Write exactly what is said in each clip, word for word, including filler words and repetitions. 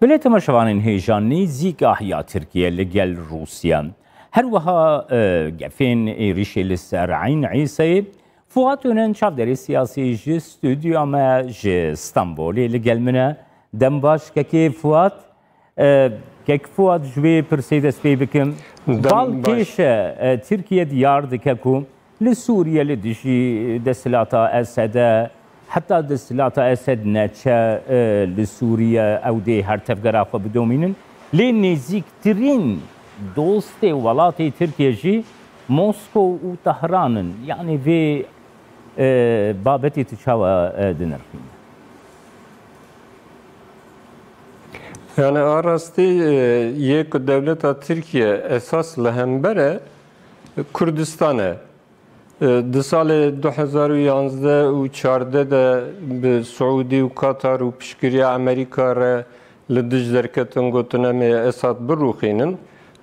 Belê temaşevanên hêja, nêzîkahiya Tirkiye li gel Rûsya. Her wiha, e, gefên êrîşê li ser Eyn Îseyê. Fuat Önen, çavdêrê siyasî ji stûdyoya me ji Stenbolê li gel min e. Dem baş kekê Fuat. E, kek Fuat, ji wê pirsê dest pê bikim. Dem Bal baş. Pêş e, e, Tirkiye diyar dike ku li Sûriye li dijî desthilata Esed e, heta desthilata Esed neçe, e, li Sûriye ew dê her tevgera xwe bidomînin. Lê nêzîktirîn dostê welatê Tirkiye jî Moskow û Tehran in. Yanî vê, e, babetê tu çawa, e, dinirxînî? Yani a rastî, e, yê ku dewleta Tirkiye esas li hember e, Kurdistan e. E, di salê du hezar û yanzdeh û çardeh de bi Siûdî û Katar û piştgiriya Amerîka re li dij derketin, gotin em ê Esad birûxînin.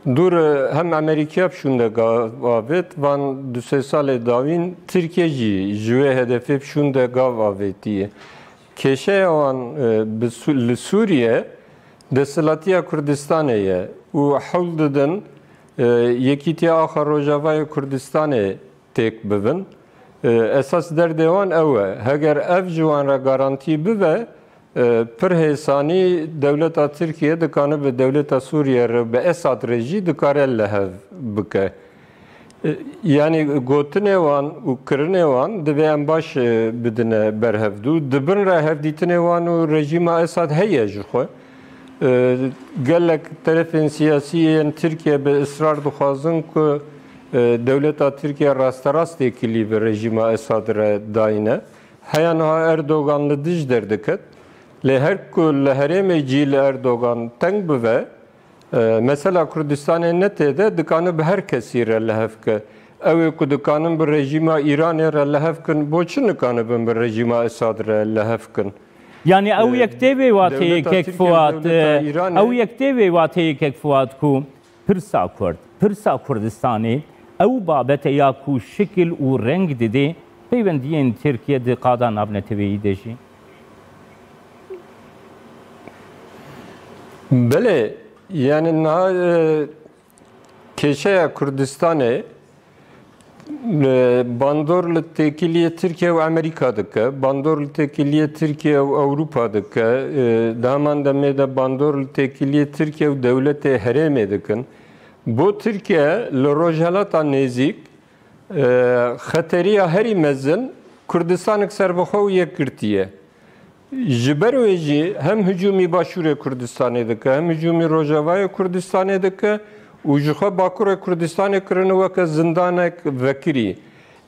Dûr, e, hem Amerîkiya bi şûnde gav avêt, van du sê salê dawîn Tirkiye jî ji wê hedefê bi şûnde gav avêtiye. Kêşeya wan, e, bi Su-, li Sûriye desthilatiya Kurdistanê ye û hewl didin, e, yekîtiya axa Rojavayê Kurdistanê têk bibin. E, esas derdê wan ew e. Heger ev ji wan re garantî bibe, e, pir hêsanî dewleta Tirkiye dikane bi dewleta Sûriye re, bi Esad re jî dikare li hev bike. E, yanî gotinê wan û kirinê wan divê em baş, e, bidine ber hevdû. Di bin re hevdîtinê wan û rejîma Esad heye ji xwe. E, gelek terefên siyasî yên Tirkiye bi israr dixwazin ku, e, dewleta Tirkiye rasterast têkilî bi rejîma Esad re dayne. Heya niha Erdogan li dij derdiket. Lê her ku li herêmê cî li Erdogan teng bibe, e, mesela Kurdistanê ne tê de, dikane bi her kesî re li hev ke. Ew ê ku dikanin bi rejîma Îranê re li hev kin, bo çi nikanibin bi rejîma Esad re li hev kin? Yani ew Ee, yek tê vê wateyê dewleta kek Tirkiye, Fuat, dewleta e, Îranê ew yek tê vê wateyê kek Fuat ku pirsa Kurd, pirsa Kurdistanê, ew babete ya ku şikil û reng didê peywendiyên Tirkiye di qada navneteweyî de jî. Belê, yani niha, e, kêşeya Kurdistanê, e, bandor li têkiliyê Tirkiye û Amerîka dike, bandor li têkiliyê Tirkiye û Ewropa dike, e, di heman demê de bandor li têkiliyê Tirkiye û dewletê herêmê dikin. Bo Tirkiye li Rojhelata Nêzîk, e, xeteriya herî mezin Kurdistanek serbixwe û yekgirtî ye. Ji ber wê jî hem hicûmî Başûrê Kurdistanê dike, hem hicûmî Rojavayê Kurdistanê dike û ji xwe Bakurê Kurdistanê kirine weke zindanek vekirî.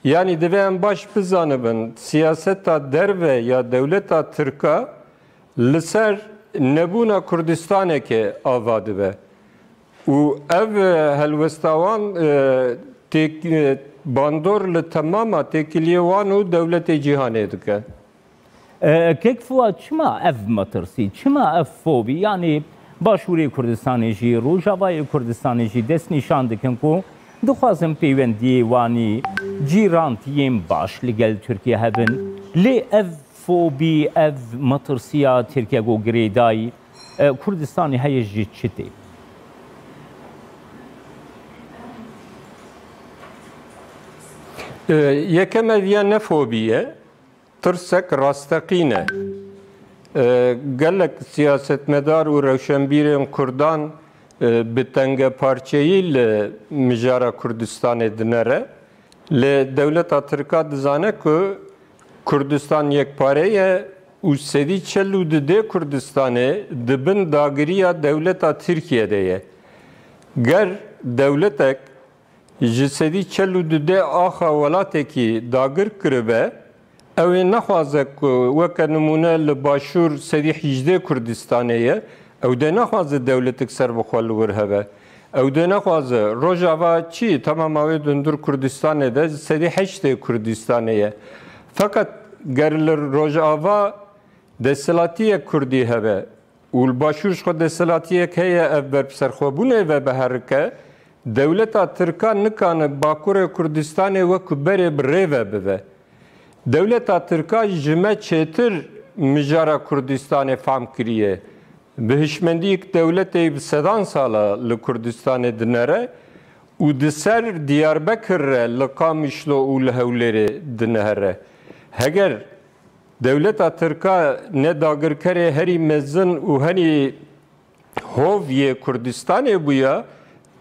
Yanî divê em baş bizanibin, siyaseta derve ya dewleta Tirka li ser nebûna Kurdistaneke ava dibe. Û ev, e, helwesta wan, e, têk-, e, bandor li temama têkiliyê wan û dewletê cîhanê dike. E, Kek Fuat, çima ev metirsî, çima ev fobî? Yanî Başûrê Kurdistanê jî, Rojavayê Kurdistanê jî destnîşan dikin ku dixwazin peywendiyê wanî cîrantiyên baş li gel Tirkiye hebin. Lê ev fobî, ev metirsiya Tirkiye ku girêdayî, e, Kurdistanê heye ji çi tê? E, yekem ev ya ne fobî ye, tirsek rasteqîn e. E, gelek siyasetmedar û rewşenbîrên Kurdan, e, bi tengeparçeyî li mijara Kurdistanê dinere. Lê dewleta Tirka dizane ku Kurdistan yekpare ye û sedî çel û du dê Kurdistanê di bin dagiriya dewleta Tirkiye de ye. Ger dewletek ji sedî çel û du dê axa welatekî dagir kiribe, ew ê nexwaze ku weke nimûne li Başûr sedî hîjdê Kurdistanê ye, ew dê nexwaze dewletek serbixwe li wir hebe. Ew dê nexwaze Rojava çi, temama wê di hundir Kurdistanê de sedî heştê Kurdistanê ye. Feqet ger li Rojava desthilatiyek Kurdî hebe û li Başûr ji xwe desthilatiyek heye, ev berbiserxwebûnê ve biherike, dewleta Tirka nikane Bakurê Kurdistanê wekî berê bi rê ve bibe. Dewleta Tirka ji me çêtir mijara Kurdistanê fam kiriye. Bi hişmendiyek dewletê bi sedan sala li Kurdistanê dinere û di ser Diyarbekir re li Qamişlo û li Hewlêrê dinere. Heger dewleta Tirka ne dagirkerê herî mezin û herî hov yê Kurdistanê bûya,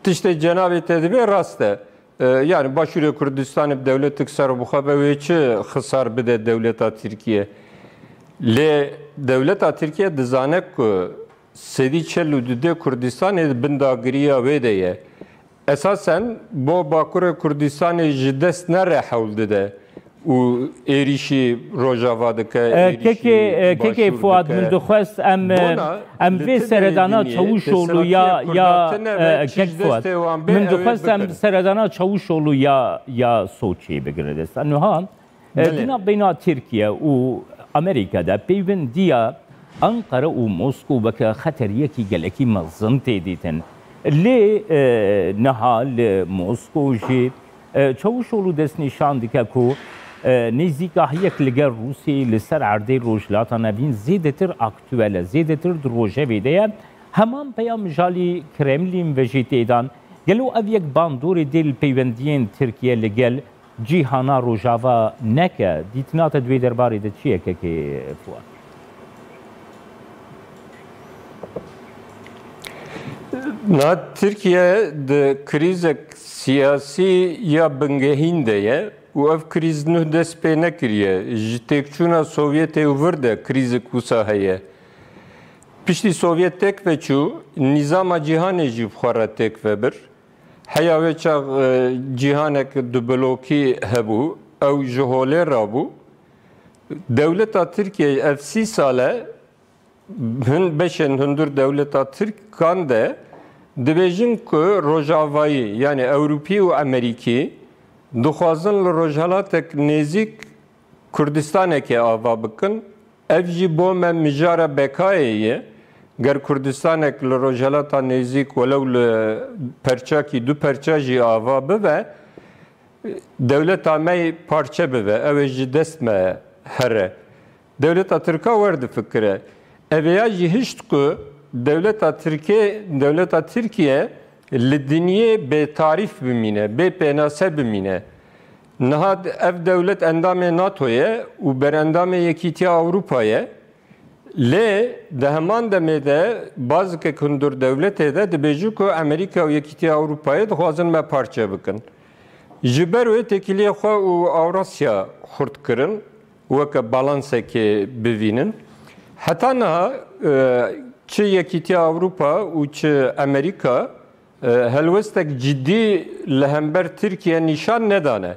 tiştê cenabê te dibê rast e. E, yani Başûrê Kurdistanê bi dewletik serbixwe be wê çi xisar bide dewleta Tirkiye? Lê dewleta Tirkiye dizane ku sedî çel û du dê Kurdistanê di bin dagiriya wê de ye. Esasen bo Bakurê Kurdistanê ji dest nere hewl dide û êrîşî Rojava dike, E, êrîşî kekê, e, kekê Başûr Fuat, dike. Min dixwest em, e, Bona em li vê tibê seredana dinê Çavuşoğlu ya, desthilatiyê ya, Kurda tine e, ve çi kek ji Fuat. Destê wan bê Min ew ê dixwest em bikin. Seredana Çavuşoğlu ya, ya Soçiyê bigire dest. Niha E, Belê. Di navbeyna Tirkiye û Amerîka de peywendiya Ankara û Moskow weke xeteriyekî gelekî mezin tê dîtin. Lê, e, niha li Moskow jî, e, Çavuşoglu destnîşan dike ku, e, nêzîkahiyek li gel Rûsiyê li ser erdê Rojhilata Navîn zêdetir aktuel e, zêdetir di rojevê de ye. Heman peyam ji alî Kremlîn ve jî tê dan. Gelo ev yek bandorê dê li peywendiyên Tirkiye li gel cîhana Rojava neke, dîtina te di wê derbarê de çi ye kekê Fuat? Na Tirkiye di krîzek siyasî ya bingehîn de ye û ev krîz nuh dest pê nekiriye. Ji têkçûna Sovyetê û vir de krîzek wisa heye. Piştî Sovyet têk veçû, nîzama cîhanê jî bi xwe re têk vebir. Heya wê çax, e, cîhanek dublokî hebû, ew ji holê rabû. Dewleta Tirkiyeyê ev sî sal e, hin beşên hundir dewleta Tirkan de dibêjin ku Rojavayî, yanî Ewropî û Emerîkî, dixwazin li rojhelatek nêzîk Kurdistanekê ava bikin. Ev jî bo me mijara bekayê ye. Ger Kurdistanek li Rojhelata Nêzîk welew li perçakî du perça jî ava bibe, dewleta me yê parçe bibe. Ew ê ji dest me here. Dewleta Tirka wer difikire. Ev ê ya jî hişt ku dewleta Tirkê, dewleta Tirkiye li dinyê bê tarîf bimîne, bê pênase bimîne. Niha ev dewlet endamê NATO ye û berendamê Yekîtiya Ewropa ye. Lê di heman demê de bazikek hundir dewletê de dibêjin ku Amerîka û Yekîtiya Ewropayê dixwazin me parçe bikin. Ji ber wê têkiliyê xwe û Ewrasya xurt kirin, weke balansekê bivînin. Heta niha, e, çi Yekîtiya Ewropa û çi Amerîka, e, helwestek cidî li hember Tirkiye nîşan nedane.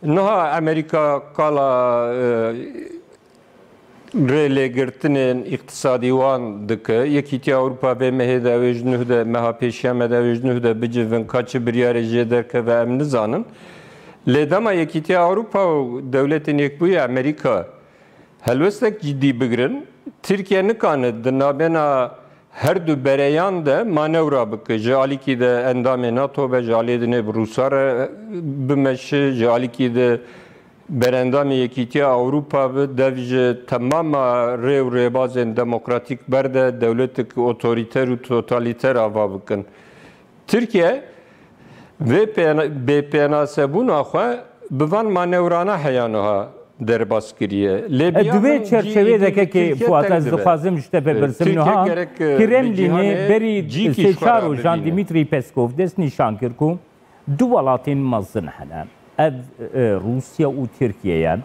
Niha Amerîka qala, e, rêlêgirtinên îqtisadî wan dike. Yekîtiya Ewropa vê mehê de, ew ê ji nuh de, meha pêşiya me de, ew ê ji nuh de bicivin, ka çi biryarê jê derkeve, em nizanin. Lê dema Yekîtiya Ewropa û Dewletên Yekbûyî Amerîka helwestek cidî bigirin, Tirkiye nikane di nabêna her du bereyan de manewra bike. Ji alîkî de endamê NATO be, ji alî dinê bi Rûsa re bimeşe, ji alîkî de berendamê Yekîtiya Ewropa bi, dev ji temama rê û rêbazên demokratîk berde, dewletek otorîter û totalîter ava bikin. Tirkiye vê pêna-, bêpênasebûna xwe bi van manewrana heya niha derbas kiriye. Lê E, di vê çerçeveyê de kekê Fuat, ez dixwazim ji te bipirsim niha. Kremlînê berî sê çar rojan Dimitrî Peskov dest nîşan kir ku du welatên mezin hene. Ev, e, Rûsya û Tirkiye ye.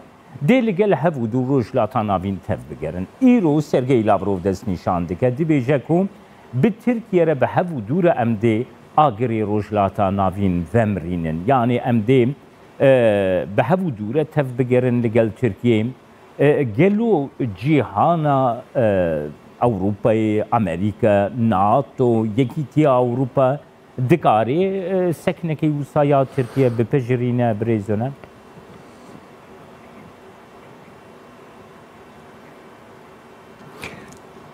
Dê li gel hev û dû Rojhilata Navîn tev bigerin. Îro Sergey Lavrov dest nîşan dike, dibêje ku bi Tirkiye re bi hev û dû re em dê agirê Rojhilata Navîn vemirînin. Yanî em dê, e, bi hev û dû re tev bigerin li gel Tirkiyeyê. E, gelo cîhana, e, Ewropayê, Amerîka, NATO, Yekîtiya Ewropa, dikarê, e, seknekê wisa ya Tirkiye bipejirîne, birêz Oner?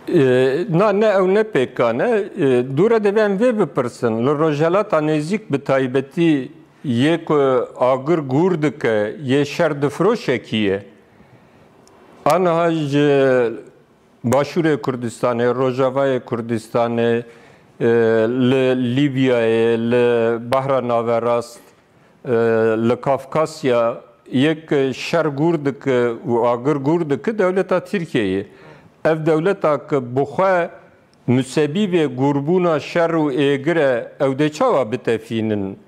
E, na, ne ew ne pêkan e. E, dûre divê em vê bipirsin. Li Rojhelata Nêzîk bi taybetî yê ku agir gûr dike, yê şer difiroşe kî ye? Aniha ji Başûrê Kurdistanê, Rojavayê Kurdistanê, e, li Lîbyayê, li Behra Naverast, e, li Kafkasya yek şer gûr dike û agir gûr dike dewleta Tirkiyeyê. Ev dewleta ki bi xwe musebîbê gûrbûna şer û êgir e, ew dê çawa bitefînin,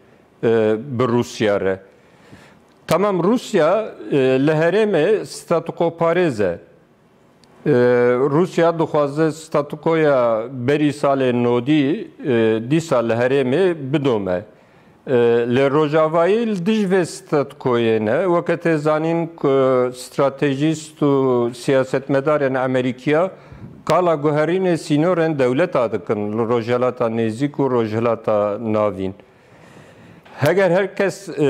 e, bi Rûsya re? Tamam, Rûsya, e, li herêmê statûkoparêz e. E, Rûsya dixwaze statûkoya berî salê nodî, e, dîsa li herêmê bidome. E, lê Rojavayî li dij vê statûkoyê ne. Weke tê zanîn ku stratejîst û siyasetmedarên Amerîkiya qala guherînê sînorên dewleta dikin li Rojhilata Nêzîk û Rojhilata Navîn. Heger her kes, e,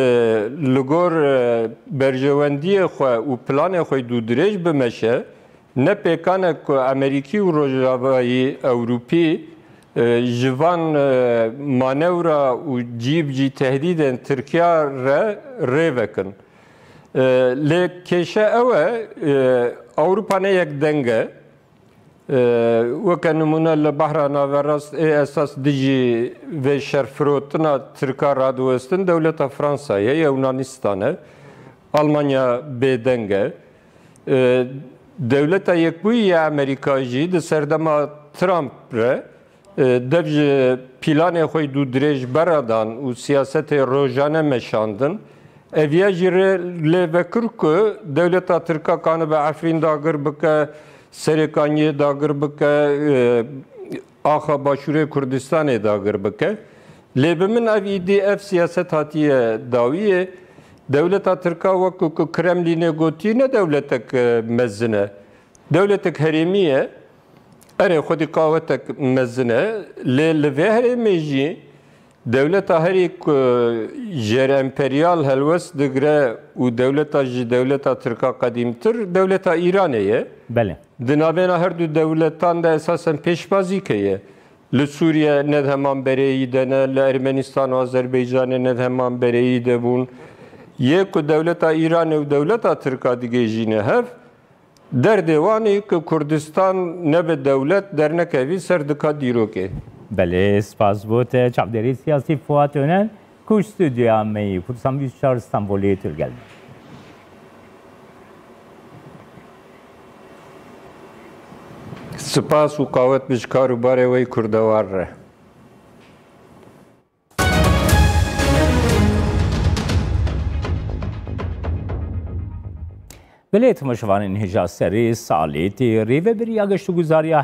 li gor, e, berjewendiyê xwe û planê xwe dûdirêj bimeşe, ne pêkan e ku Amerîkî û Rojavayî Ewropî, e, ji van, e, manewra û cî bi cî tehdîdên Tirkiya re rê vekin. E, lê kêşe ew e, e, Ewropa ne yek deng e. E, weke nimûne li Behra Naverast ê esas dijî vê şerfirotina Tirka radiwestin dewleta Fransayê, Yunanîstan e. Almanya bêdeng e. E, Dewleta Yekbûyî ya Amerîka jî di serdema Trump re, e, dev ji planê xwe dûdirêj beradan û siyasetê rojane meşandin. Eviya jî rê lê vekir ku dewleta Tirka kanibe Efrîn dagir bike, Serêkaniyê dagir bike, e, axa Başûrê Kurdistanê dagir bike. Lê bi min ev îdî, ev siyaset hatiye dawiyê. Dewleta Tirka wekî ku Kremlînê gotî ne dewletek, e, mezin e. Dewletek herêmî ye. Erê, xwedî qawetek mezin e. Lê li vê herêmê jî dewleta herî ku jêremperyal helwest digre û dewleta ji dewleta Tirka qedîmtir, dewleta Îranê ye. Belê. Di navbêna her du dewletan de esasen pêşbazî heye. Li Sûriye ne di heman bereyî de ne, li Ermenistan û Azerbaycanê ne di heman bereyî de bûn. Yê ku dewleta Îranê û dewleta Tirka digihîjîne hev, derdê wan ê ku Kurdistan nebe dewlet, dernekevî ser dika dîrokê. Belê, spas bo te. Çavdêrê siyasî Fuat Önen, ku ji stûdyoya me yî Kurdistan bîst û çar Stenbolê tu li gel me. Spas û qawet bi ji kar û barê we yî kurdewar re. Belê, temaşevanên hêja serê salê tê rêveberiya geştguzariya